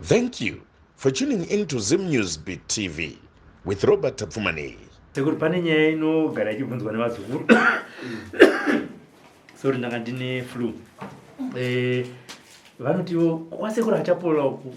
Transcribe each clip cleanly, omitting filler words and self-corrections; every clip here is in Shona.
Thank you for tuning in to Zim News Beat TV with Robert Tapfumaneyi. Sekuru, pane nyaya inogara ichibvunzwa nevazukuru. Sorry, ndanga ndine flu. Vanotiwo kwasekuru Achapola uku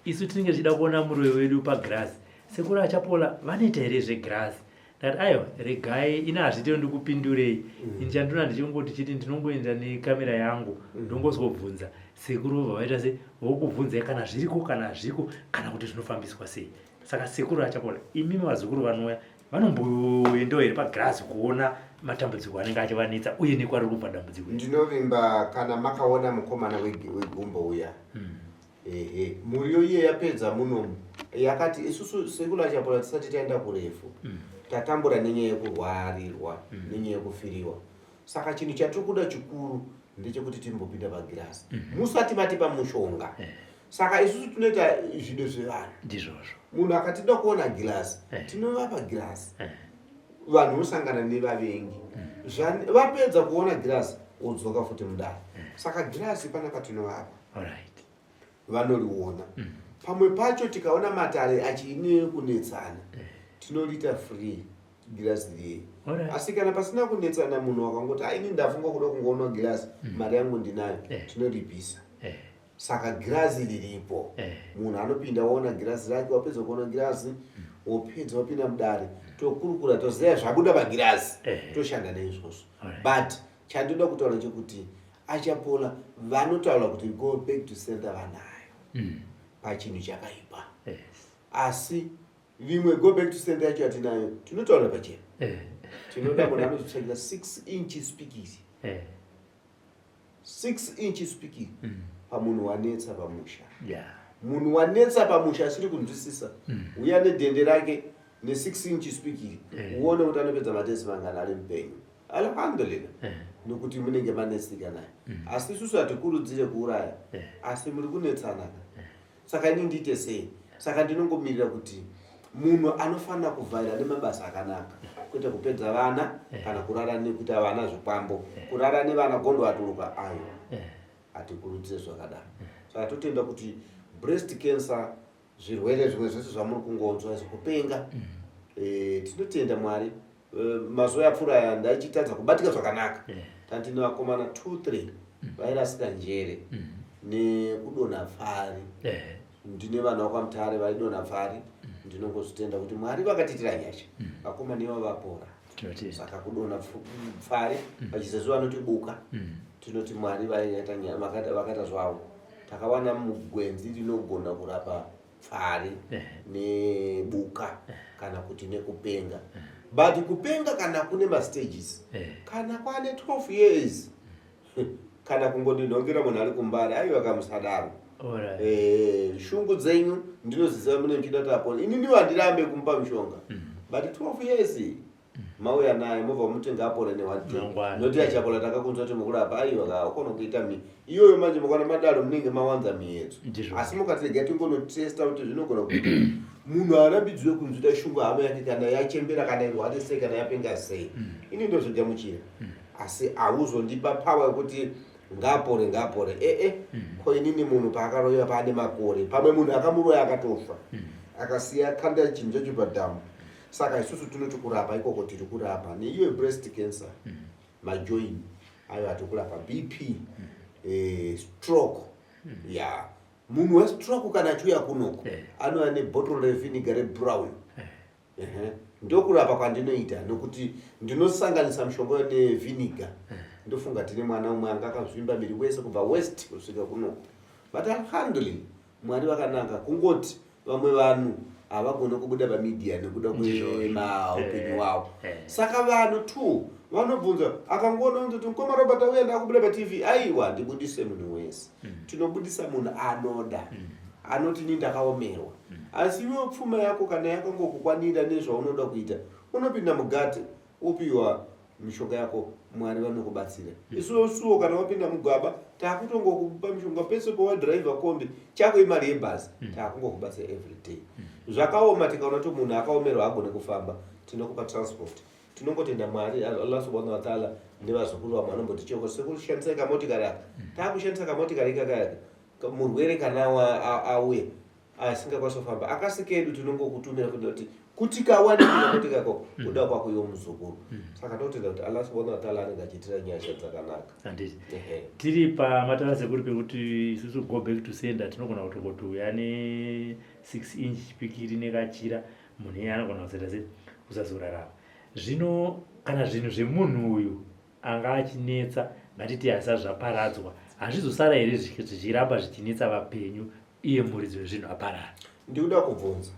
isu tinenge tichida kuona muroyi wedu pagrass. Sekuru Achapola vanoita here zvegrass? Ndati aiwa, regai ini hazviite ndikupindurei. Ini chandinoona ndichingoti chiti ndinongoenda nekamera yangu, ndongozobvunza sekuru, vobva vaita se vokubvunzai kana zviriko kana hazviko kana kuti zvinofambiswa sei. Saka sekuru Achapola, imimi vazukuru vanouya vanomboendawo here pagrass kuona matambudziko anenge achivanetsa uye nekwariri kubva dambudziko iri? Ndinovimba kana makaona mukomana wegumbo uya. Ehe, muriyo iye yapedza munomu yakati isusu sekuru Achapola tisati taenda kurefu, tatambura nenyaya yekurwarirwa, nenyaya yekufiriwa. Saka chinhu chatiri kuda chikuru ndechekuti timbopinda pagirasi musati matipa mushonga. Saka isusu tinoita zvido zvevanhu. Ndizvozvo. Munhu akatida kuona girasi, tinovapa girasi. Vanhu vosangana nevavengi. Vapedza kuona girasi, wodzoka futi mudare. Saka girasi panapa tinovapa, vanoriona. Pamwe pacho tikaona matare achiine kunetsana, tinoriita free girasi riye. Asi kana pasina kunetsana, munhu wakangoti, "Aini ndafunga kuda kungoona girasi, mari yangu ndinayo," tinoripisa. Saka girazi riripo. Munhu anopinda woona girazi rake, wapedza kuona girazi, wopedza wapinda mudare, tokurukura, toziva zvabuda pagirazi, toshanda neizvozvo. But chandinoda kutaura chekuti Achapola vanotaura kuti go back to sender vanayo pachinhu chakaipa. Asi rimwe go back to sender yacho yatinayo, tinotaura pachena, tinoda munhu anozotsvagira 6 inch spikiri, 6 inch spikiri pamunhu wanetsa pamusha. Munhu wanetsa pamusha asiri kunzwisisa, uya nedhende rake ne6 inch spikiri, uone kuti anopedza matesi mangani ari mupenyu. Alhamdulillah, nokuti munenge manetsika naye. Asi isusu hatikurudzire kuuraya, asi muri kunetsana ka. Saka ini ndiite sei? Saka ndinongomirira kuti munhu anofanira kuvhaira nemabasa akanaka, kwete kupedza vana kana kurara nekuita vana zvikwambo, kurara nevana gondo atuluka ayo. Hatikurudzire zvakadaro. Saka totenda kuti breast cancer, zvirwere zvimwe zvese zvamuri kungonzwa zvekupenga, tinotenda Mwari. Mazuva yapfuura aya ndaichitadza kubatika zvakanaka. Tandine vakomana 2 3 vairasika njere nekudonha pfari. Ndine vana vekwaMutare vaidonha pfari. Ndinongozvitenda kuti Mwari vakatiitira nyasha, vakomana ivo vapora. Saka kudonha pfari vachizezvo vanoti buka. Tinoti Mwari vakaita zvavo, takawana mugwenzi rinogona kurapa pfari nebuka kana kuti nekupenga. But kupenga kana kune mastages, kana kwane 12 years, kana kungondinhongera munhu ari kuMbare, aiwa, kamusadaro. Shungu dzenyu ndinoziziva, mune muchida kuti apone. Inini handirambe kumupa mushonga, but 12 years mauya naye, mobva mutenga apore neone day? Mangwana. Noti Achapola takakunzwa kuti mukurapa, aiwa ka, ukona kuita mi iyoyo. Manje mukana madaro munenge mawanza miyedzo. Asi mukatirega tingonotesta kuti zvinogona kuti munhu arambidzwe kunzwita shungu hama yake kana yachembera, kana irware sei, kana yapenga sei, ini ndozvigamuchira. Asi hauzondipa power yekuti ngaapore, ngaapore. Ee, ko inini munhu paakaroyiwa paane makore, pamwe munhu akamuroya akatofa, akasiya kanda chinhu chacho padhamu. Saka isusu tinoti kurapa ikoko tiri kurapa neiyo breast cancer, majoin ayo ati kurapa, BP, stroke ya munhu westroke kana achiuya kunoko, anouya nebottle revinegar rebrown. Ehe. Ndokurapa kwandinoita, nokuti ndinosanganisa mushonga uyo nevinegar. Ndofunga tine mwana umwe anga akazvimba miri wese kubva west kusvika kunoko, but alhamdulillah, Mwari vakanaka. Kungoti vamwe vanhu havagoni kubuda pamedia nekuda kwemaupenyu wavo. Saka vanhu two vanobvunza, akangoona unzoti, "Mukoma Robert auya, ndakubuda paTV." Aiwa, ndibudise munhu wese. Tinobudisa munhu anoda, anoti, "Ni ndakaomerwa." Asi iwewo pfuma yako kana yakangokukwanira nezvaunoda kuita, unopinda mugate, wopiwa mishonga yako, Mwari vanokubatsira. Isusuwo kana wapinda mugaba, takutongokupa mishonga pese pawadhiraivha kombi, chako imari yebhazi, takungokubatsira every day. Zvakaoma, tikaona kuti munhu akaomerwa agone kufamba, tinokupa transport. Tinongotenda Mwari, Allah subhanahu wa taala, nevazukuru vamwe vanombotichoko, "Sekushandisai kamotikari aka." Taakushandisa kamotikari ikakayaka, murwere kana auya. Asingakwanisi kufamba, akasi kedu tinongokutumira kuda kuti kawanikira kuti kako kuda kwako iwe muzukuru. Saka totenda kuti Allah subhanahu wa ta'ala anenge achiitira nyasha dzakanaka. Handiti tiri pamatara, sekuru, pekuti isusu go back to sender tinogona kutongoti uya ne6 inch chipikiri nekachira, munhu iye anogona kuzoita se kusazorarama. Zvino kana zvinhu zvemunhu uyu anga achinetsa, ngatiti hasa zvaparadzwa, hazvizosara here zvichiramba zvichinetsa vapenyu, iye muridzi wezvinhu aparara? Ndikuda kubvunza,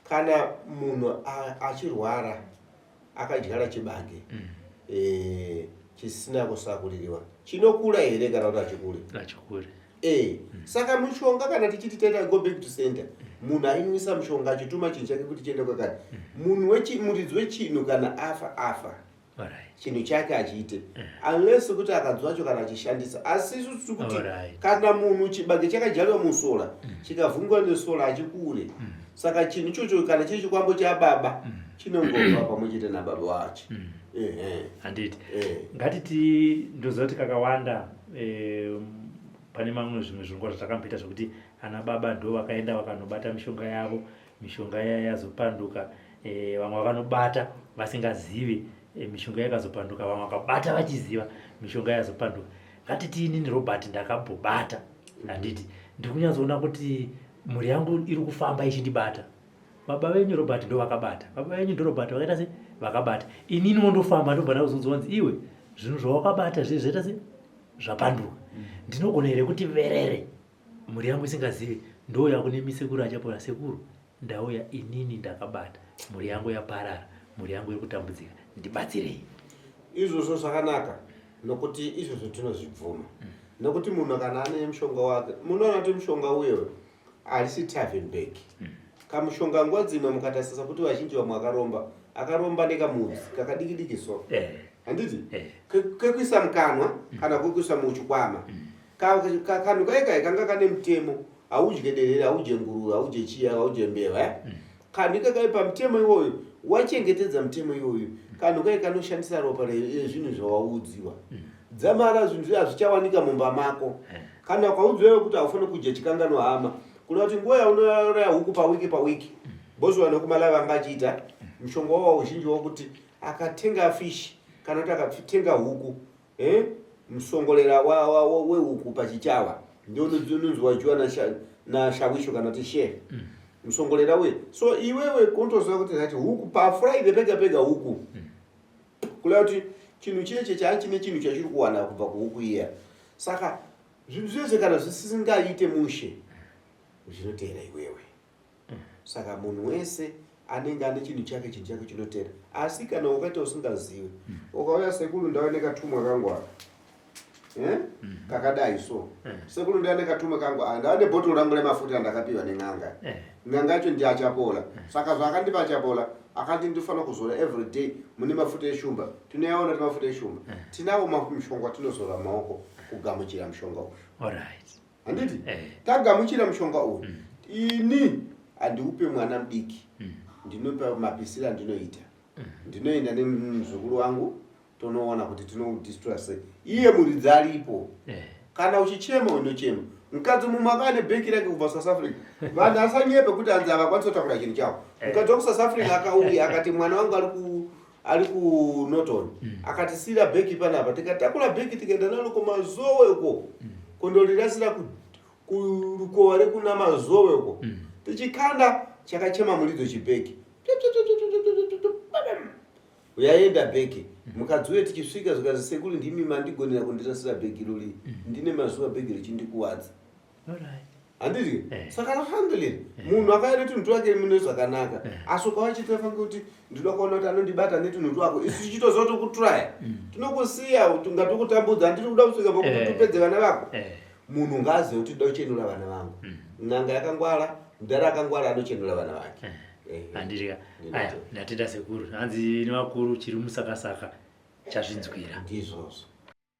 kana munhu achirwara akadyara chibage chisina kusakuririwa, chinokura here kana kuti hachikuri? Hachikuri. Saka mushonga, kana tichiti taita go back to sender, munhu ainwisa mushonga achituma chinhu chake kuti chiende kwakati, munhu muridzi wechinhu kana afa, afa. Chinhu chake achiite, unless kuti akadzi wacho kana achishandisa. Asi isusu tiri kuti kana munhu chibage chakadyariwa musora, chikavhungwa nesora, hachikure. Saka chinhu ichocho kana chiri chikwambo chababa, chinongobva pamwe chete nababa wacho. Ehe. Handiti ngatiti ndoziva kuti kakawanda pane mamwe zvimwe zvirongwa zvatakamboita zvekuti ana baba ndo vakaenda vakanobata mishonga yavo, mishonga iya yazopanduka. Vamwe vakanobata vasingazivi, mishonga yakazopanduka. Vamwe vakabata vachiziva, mishonga yazopanduka. Ngatiti inini Robert ndakambobata, handiti ndiri kunyatsoona kuti mhuri yangu iri kufamba ichindibata. Baba venyu Robert ndo vakabata, baba venyu ndo Robert vakaita se vakabata, inini wondofamba, ndobva ndakuzonzwa kunzi iwe zvinhu zvawakabata zve zvaita se zvapanduka. Ndinogona here kuti verere mhuri yangu isingazivi, ndouya kune misekuru Achapola, "Sekuru, ndauya inini ndakabata, mhuri yangu yaparara, mhuri yangu iri kutambudzika, ndibatsirei"? Izvozvo zvakanaka, nokuti izvozvo tinozvibvuma, nokuti munhu kana ane mushonga wake, munoona kuti mushonga uyo harisi tavern bag kamushonga. Nguva dzimwe mukatarisa kuti vazhinji vamwe akaromba, akaromba nekamudzi kakadiki diki so, handiti? Kekuisa mukanwa kana kwekuisa muchikwama. Kanhu kaikai kanga kane mutemo: haudye derere, haudye nguruve, haudye chiya, haudye mbeva, eh? Kanhu ikakai pamutemo iwoyo, wachengetedza mutemo iwoyo, kanhu kai kanoshandisa ropa rezvinhu zvawaudziwa. Dzamara zvinhu zviya hazvichawanika mumba mako. Kana ukaudziwa kuti haufaniri kudya chikangano hama, kuda kuti nguva yaunouraya huku pawiki pawiki, bhozi vanhu vanga achiita mushonga wawo uzhinji wokuti akatenga fish kana kuti akatenga huku, musongolera wehuku pachichawa ndio unonzi wadyiwa nashawisho kana kuti share musongolera uye. So iwewe kunotoziva kuti rati huku paFriday pega pega huku, kureva kuti chinhu cheche chaachine chinhu chachiri kuwana kubva kuhuku iya. Saka zvinhu zvese kana zvisingaite mushe, zvinoteera iwewe. Saka munhu wese anenge ane chinhu chake, chinhu chake chinoteera. Asi kana ukaita usingazivi, ukauya, "Sekuru, ndauya nekatumwa kangu aka," eh? Kakadai so, "Sekuru, ndauya nekatumwa kangu aka, ndauya nebhotoro rangu remafuta andakapiwa nen'anga." N'anga yacho ndiAchapola. Saka zvaakandipa Achapola, akati ndinofanira kuzora every day mune mafuta eshumba. Tinoyaona ti mafuta eshumba tinawo, mushonga watinozora maoko kugamuchira mushonga uyu. Handiti? Tagamuchira mushonga uyu, ini handiupe mwana mudiki. Ndinopa mapisiro andinoita, ndinoenda nemuzukuru wangu, tonoona kuti tinoudestroya sei, iye muridzi aripo. Kana uchichema, unochema. Mukadzi mumwe akava nebheki rake kubva South Africa. Vanhu asanyepe kuti hanzi havakwanisi kutakura chinhu chavo. Mukadzi wekuSouth Africa akauya akati mwana wangu ari kuNorton, akatisiyira bheki panapa. Tikatakura bheki, tikaenda nalo kuMazowe uko, kundorirasira kurukova rekuna Mazowe uko. Tichikanda, chakachema muridzo chibheki, yaenda bhegi. Mukadzi uye tichisvika, zvikanzi, "Sekuru, ndimi mandigonera kundirasira bhegi irori. Ndine mazuva bhegi richindikuwadza." Handiti? Saka alhamdulillah, munhu akauya netunhu twake mune zvakanaka. Asi ukauya chitofange kuti ndinoda kuona kuti anondibata netunhu twako, isu tichitoziva kuti kutraya tinokusiya, ngatokutambudza. Handiri kuda kusvika pakuti tupedze vana vako. Munhu ngaazive kuti ndoda kuchenura vana vangu. N'anga yakangwara, mudhara akangwara anochenura vana vake. Handiti? Aya, ndatenda sekuru. Hanzi nevakuru, chiri musakasaka chazvinzwira. Ndizvozvo.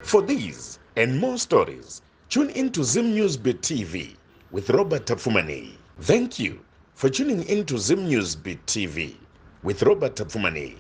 For these and more stories, tune in to Zim News Bit TV with Robert Tafumani. Thank you for tuning in to Zim News Bit TV with Robert Tafumani.